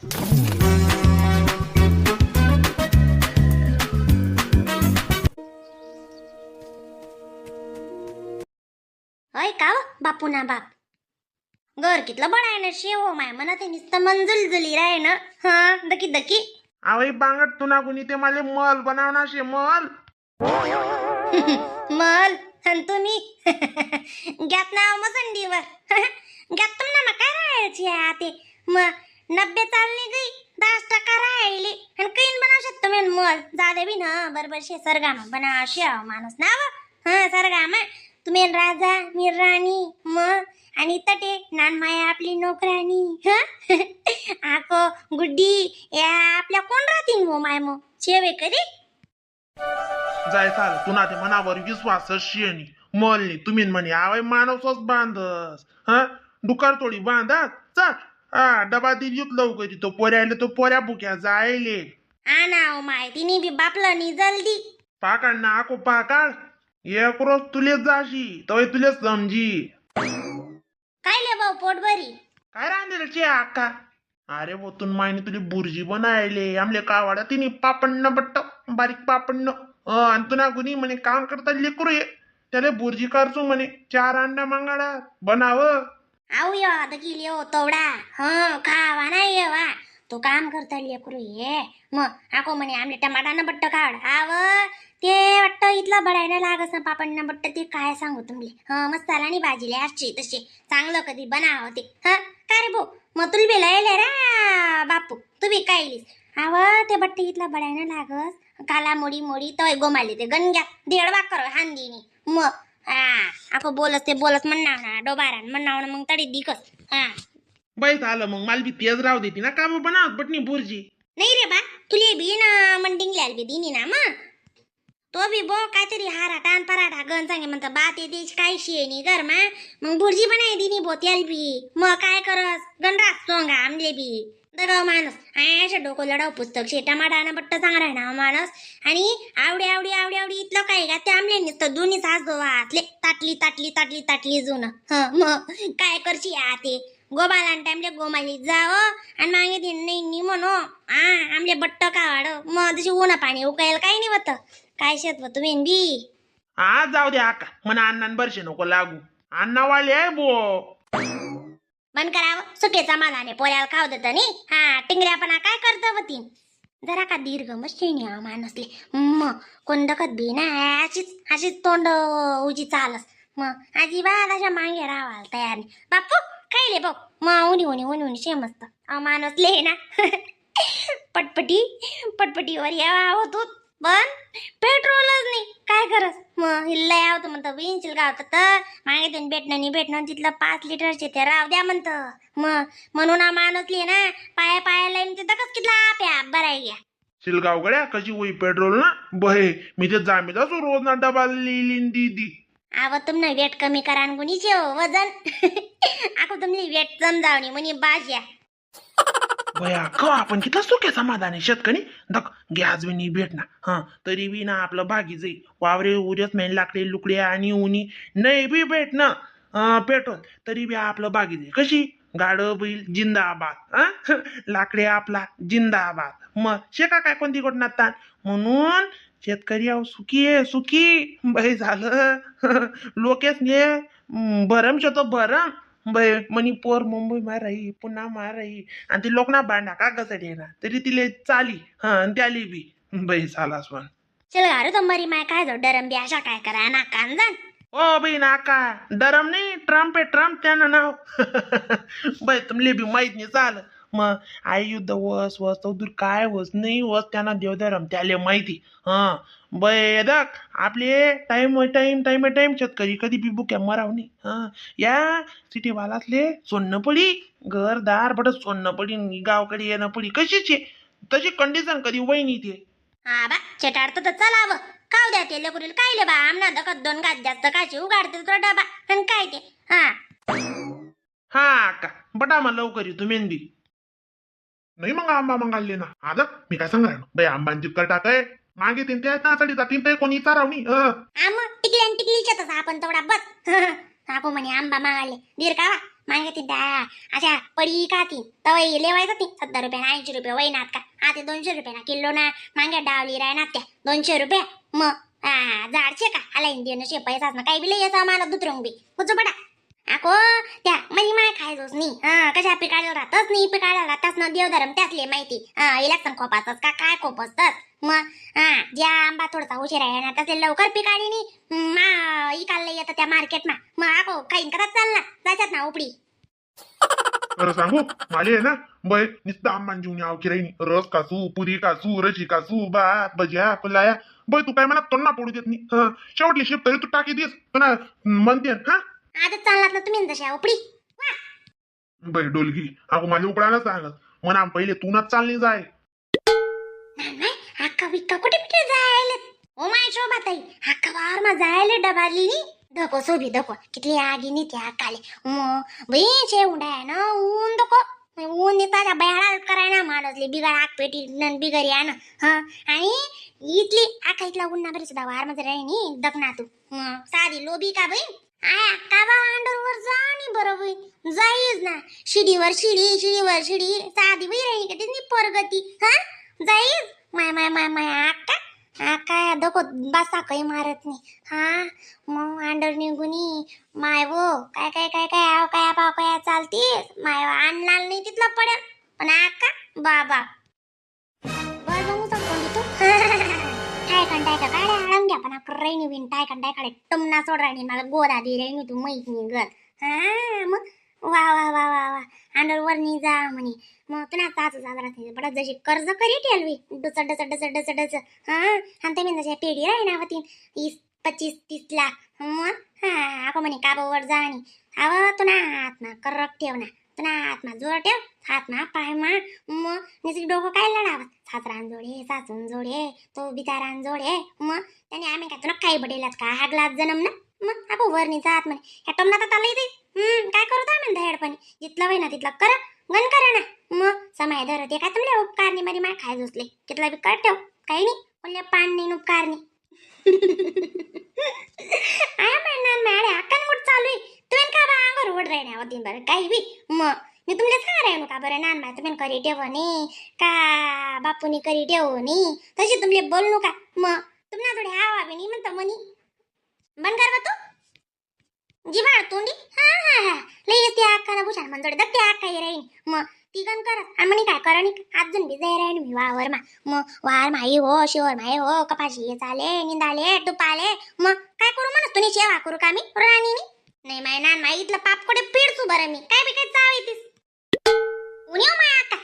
अय का हो, बापू ना बाप घर कितलं बडाय ना शेव हो माय मना ते नुसतं मंजुलजुली राय ना. हा दकी दकी. आवई बांगट तुना कुणी ते माले मल बनावना शे मल. मल अन तुम्ही घ्यात ना मसंडीवर घ्यात तुम ना काय राहायची ते मग 90 चालली गई 10% राहिले आणि कैन बनावू शकतो तुम्ही मल जादे बी ना बरोबर शे सरगामा बना शेव माणूस ना व. हा सरगामा तुम्ही राजा मी राणी मग आणि तटे नान माया आपली नोकराणी. हा आको गुड्डी या आपल्या कोण राहतील हो माय मग शेवे कधी. जाय चाल तुना ते मनावर विश्वास शेनी मलनी तुम्ही म्हणे आवय माणूसच बांधस. हा डुकार थोडी बांधात चल हा डबा दिली लवकर तो पोऱ्या आले तो पोऱ्या भुक्या जायले. आणा हो माय तिने बी बापलं नी जल्दी. पाकाड ना आको पाकाड एक रोज तुले जाशी तवे तुले समजी. काय ले भाऊ पोटभरी. काय रांधेल चे आका? अरे बोतून मायने तुली बुर्जी बनायले आमले कावाडा तिने पापण्ण बट्ट बारीक पापण्ण आणि तुना गुनी म्हणे काम करता लेकरू ये त्याला बुर्जी करचू म्हणे 4 अंडा मांगाडा बनाव. आऊ यो दकी लिओ तोवडा हं खावा नाही येवा तो काम करता लेकरू ये मग आको म्हणे आमले टमाटा न बट्ट काढ आव ते वाटतं इथलं बडायला लागस ना पापड बट्ट ते काय सांगू तुम्ही. हं मसाला आणि भाजीले अशी तशी चांगलं कधी बनावं ते. हं का रे भाऊ मग तुला बी लयले रा बापू तुम्ही काय लिस आव ते बट्ट इथलं बडायला लागस काला मोडी मोडी तय गोमाली ते गणग्या देड वाकर हांदीनी मग हा आको बोलस ते बोलस म्हणणार ना डोबारान म्हणणार मग तडी दिकस. हा बाई झालं मग मला बी तेज राव देते ना काम बनावत बटनी बुर्जी. नाही रे बा तुले बी ना मंडिंग बी दिनी ना मग तो बी बो काहीतरी हाराटा आणि पराठा गण सांगे म्हणतं बा ते देश काय शेनी घर मा मग भुर्जी बनाय दिनी बो त्याल बी मग काय करस गणराज सोंगा आमले बी दगाव माणूस अशा डोकं लढाव पुस्तक शे टमाटा ना बट्ट चांगला ना माणूस आणि आवडी आवडी आवडी आवडी इथलं काय का ते आमले नुसतं दोन्ही सास वाचले ताटली ताटली ताटली ताटली जुनं. हं मग काय करशी आ ते गोबाला आणि टाइमले गोमाली जावं आणि मागे ते नाही नी म्हणो आ आमले बट्ट का वाढ मग जशी ऊन पाणी उकायला काही नाही होत काय शेत होत तुम्ही बी. हा जाऊ दे आका म्हणा अण्णा बरशे नको लागू अण्णा वाले आहे बो. बंद करावं सुकेचा मालाने पोऱ्याला खाऊ देत नी हा टिंगऱ्यापणा काय करत होती जरा का दीर्घ मशीनी हा माणूसले मग कोण दखत बी ना अशीच अशीच तोंड उजी चालस मग अजिबात अशा मागे राहायला तयार नाही बापू खायले बघ मग उनी उनी उनी उनी शे मस्त अहो माणूसले ना पटपटी पटपटीवर यावा होतो पण पेट्रोलच नाही काय करस मग हिल्ला यावं म्हणतं विंचिल गावत तर मागे ते भेटणं नाही भेटणं तिथलं 5 लिटरचे ते राव द्या म्हणतं मग म्हणून हा माणूसले ना पाया पाया लाईन ते दकच कितला प्या बराय घ्या. शिलगाव गड्या कशी होई पेट्रोल ना बहे मी ते जामीला रोज ना डबा लिहिली दीदी. आव तुमनं वेट कमी करा न कुणीच हो वजन आको तुमली वेट समजावणी म्हणे बाज्या. बया क आपण कितला सुखे समाधान आहे शेतकरी दक गॅस बी नाही भेटना हा तरी बी ना आपलं भागी जाई वावरे उद्याच मेन लाकडी लुकडी आणि उनी नाही बी भेटणं पेट्रोल तरी बी आपलं भागी जाई कशी गाडं बैल जिंदाबाद हा लाकडे आपला जिंदाबाद मग शेका काय कोणती गोट नातात म्हणून शेतकरी अहो सुखी आहे सुखी बाई झालं लोकेच ने भरम शतो भरम बाई मनी पोर मुंबई माराई पुन्हा माराई आणि ती लोक ना भांडा का घसडे ना तरी तिले चाली हा आणि त्याली बी बाई झालास पण. चल अरे तो मरी माय काय जो डरम बी अशा काय करा ना कान जान. ओ बाई नाका डरम नाही ट्रम्प आहे ट्रम्प त्यानं नाव बाई तुमले बी माहीत नाही चाल मग आई युद्ध वस वस तो दूर काय वस नाही वस त्यांना देवधरम त्याले माहिती. हां बाई दक आपले time time time time शेतकरी कधी बी बुक्या मराव नाही. हां या सिटीवालातले सोन्न पडी घरदार बट सोन्न पडी गावकडे येणं पडी कशीच आहे तशी कंडिशन कधी वय नाही ते. हा बा चेटाडतं तर चलावं खाऊ द्या ते लेकरील काय ले बा आमना दखत 2 घास जास्त काशी उगाडते तुला डबा आणि काय ते हा. हा का बटा मग लवकर येतो मेहंदी नाही मग आंबा मंगाले ना आता मी काय सांगणार बाई आंबान जितकं टाकाय मागे तीन त्या नाचडी जातीन ते कोणी चारावणी. हा मग टिकली आणि टिकलीच्या तसा आपण तेवढा बस. आको म्हणे आंबा मागाले दीर का मागे ती अशा पडी का ती तवई लेवायचं ती 70 रुपये 80 रुपये वैनात का आता 200 रुपये ना किलो ना मागे डावली राय ना त्या 200 रुपये मग हा जाडशे का आला इंडियन शे पैसाच ना काही बी लई याचा मला दुतरंग बी कुचो बडा आको त्या मनी माय खायचोच नाही. हा कशा पिकाळ्याला राहतच नाही, पिकाळ्याला राहतच ना देवधर्म त्यासले माहिती. हा इलेक्शन खोपासच का काय खोप असतात मग. हा ज्या आंबा थोडासा उशीर आहे ना त्यासले लवकर पिकाळी नाही मा इकायला येतं त्या मार्केट मा मग आको काही करत चाल ना जायच्यात ना उपडी. खरं सांगू माले आहे ना बाय नुसतं आंबान जीवन याव की राहीन रस कासू पुरी कासू रशी कासू भात भज्या पुलाया बाय तू काय मला तोंडा पडू देत नाही. हा शेवटली शिप तरी तू टाकी देस तुला म्हणते. हा आता चाललात ना तुम्ही जशा उपडी. बाई डोलगी अगो माझ्या उपडायला सांगत म्हणा पहिले तू ना चालली जाय. नाही अक्का बिक्का कुठे कुठे जायला ओ my शोभाताई अक्का वार मा जायला डबाली नी धको सोबी धको कितली आगी नी त्या अक्काले मग बाई शे उंडाय ना ऊन धको ऊन ताजा बयाळा कराय ना माणसली बिगर आग पेटी नन बिगर या ना. हा आणि इथली आका इथला उन्हा बरी सुद्धा वार मध्ये राही नी दखना तू साधी लोबी का बाई आया का बा अंडरवर जा नी बरोबर जाईच ना शिडीवर शिडी शिडीवर शिडी साधी बाई राही का तिथली परगती. हा जाईच माय माय माय माय आका आका धको बसा काही मारत नाही. हा मग अंडर निघुनी माय वो काय काय काय काय आव काय पाव काय चालतीस माय आणला नाही तिथला पडेल पण आका बाबा बरं मग उचल तू काय कंटाय का गाड्या आळम घ्या पण रैनी बिन टाय कंटाय काढे टमना सोड राहिनी मला गोदा दे रैनी तू माहीत नाही गल. हा मग वा वा वा वा वा अंडर वरनी जा म्हणे मग तुला सासू सासरा बडा जशी कर्ज करी ठेलवी डच डच डच डच डच. हा आणि ते मी जशा पेढी राही ना होती 20 25 30 लाख मग हा अगं म्हणे का वर जा आणि अव तुना हातमा करक ठेव ना तुना हातमा जोर ठेव हातमा पाय मा मग निसरी डोकं काय लढावं सासरान जोडे सासून जोडे तो बिचारान जोडे मग त्याने आम्ही काय तुला काही बडेलात का हागलात जन्म ना मग अगो वरनी जात म्हणे ह्या टमना तर चाललं इथे काय करू ता म्हणता हेडपणी जिथलं होई ना तिथलं करा गण करा ना मग समय धर ते काय तुमले उपकारणी मध्ये माय खाय झोसले कितला बी कर ठेव काही नाही कोणले पान नाही उपकारणी. आया म्हणणार मॅडे अक्कन मोठ चालू आहे तुम्ही का बा अंगावर ओढ राही ना दिन बरं काही बी मग मी तुमले सांगा राहिलो का बरं नान माय तुम्ही करी ठेव नाही का बापूनी करी ठेव नाही तशी तुमले बोललो का मग तुम्हाला थोडी हवा बी नाही म्हणता मनी बंद कर बा तू जिभाड तोंडी. हा हा हा लई ते अक्का ना भूषण म्हणजोडे दत्ते अक्का हे राहीन मग ती गण करत आणि म्हणे काय करा नाही अजून बी जाई राहीन मी वावर मा मग वार माई हो शिवर माई हो कपाशी चाले निंदाले टुपाले मग काय करू म्हणत तुम्ही सेवा करू का मी राणीनी नाही माय नान माई इथलं पाप कुठे पिडसू बरं मी काय बी काय चाव येतीस उन्ही हो माय अक्का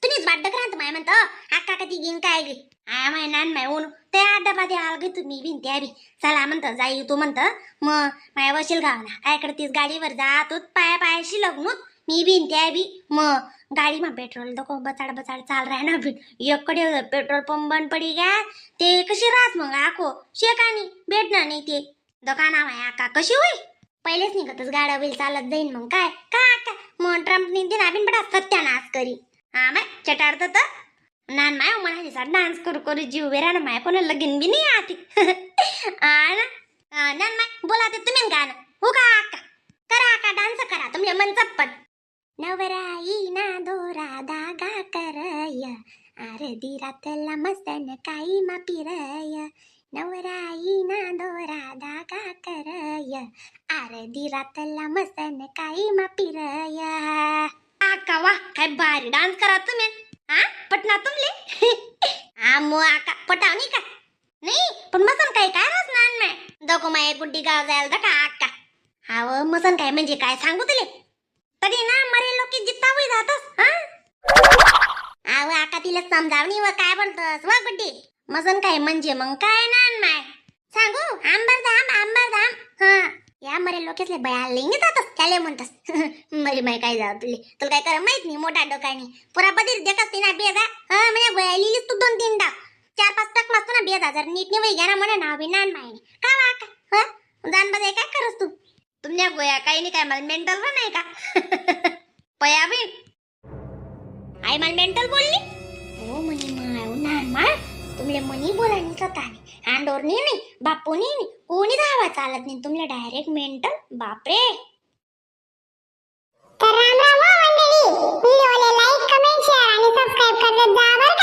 तुम्हीच वाट राहत माय म्हणतो अक्का कधी घेईन काय गे आया माय नान माय ऊन ते डबा द्याल गे तुम्ही बिन त्या बी चला म्हणतं जाई तू म्हणतं मग माय वशील गाव ना काय करतीस गाडीवर जा तू पाया पायाशी लग्न मी बिन त्या बी मग गाडी मा पेट्रोल दको बचाड बचाड चाल राह ना बिन एककडे पेट्रोल पंप बंद पडी गया ते कशी राहत मग आखो शेकानी भेटणार नाही ते दुकाना माय आका कशी होई पहिलेच निघतच गाड्या बैल चालत जाईन मग काय का आका मग ट्रम्पने दिना बिन बडा सत्यानाश करी. हा माय चटाडत तर नान माय म्हणाली डान्स करू करू जीव बेरा ना माय कोणाला लगीन बी नाही आती. ना नान माय बोला ते तुम्ही गाणं हो का आका करा आका डान्स करा तुमच्या मन चप्पन. नवराई ना दोरा धागा करय आरदी रातला मस्तन काई मा पिरय नवराई ना दोरा धागा करय आरदी रातला मस्तन काई मा पिरय. आका वा काय भारी डान्स करा तुम्ही हा पटना तुमले. हा मग आका पटाव नाही का नाही पण मसन काय काय रस नान माय दको माय गुड्डी गाव जायला दका आका हाव मसन काय म्हणजे काय सांगू तुले तरी ना मरे लोक जित्ता होई जातस. हा आव आका तिला समजावणी व काय बोलतस व गुड्डी मसन काय म्हणजे मग काय नान माय सांगू आंबरधाम आंबरधाम. हा या मरे लोकेसले बया लिंग जातस त्याले म्हणतस. मरी माय काय जाऊ तुले तुला काय करा माहित नाही मोठा डोकानी पुरा बदीर देखस ना बेजा. हा म्हणजे गोया लिहिलीस तू 2-3 डाव 4-5 टक मारतो ना बेजा जर नीट नाही घ्या ना म्हणा नाव बी नान माय का वा का हा जान बजाय काय करस तू तुमच्या गोया काही नाही काय मला मेंटल पण नाही का पया बी आई मला मेंटल बोलली. हो म्हणे माय नान माय तुमले मनी बोला नाही स्वतःने आंडोरनी नाही, बापूनी नाही, कोणी धावा चालत नाही तुमले. डायरेक्ट मेंटल, बापरे. तर राम राम हो मंडळी, व्हिडिओला like, comment, share आणि सबस्क्राईब करत जा बरं.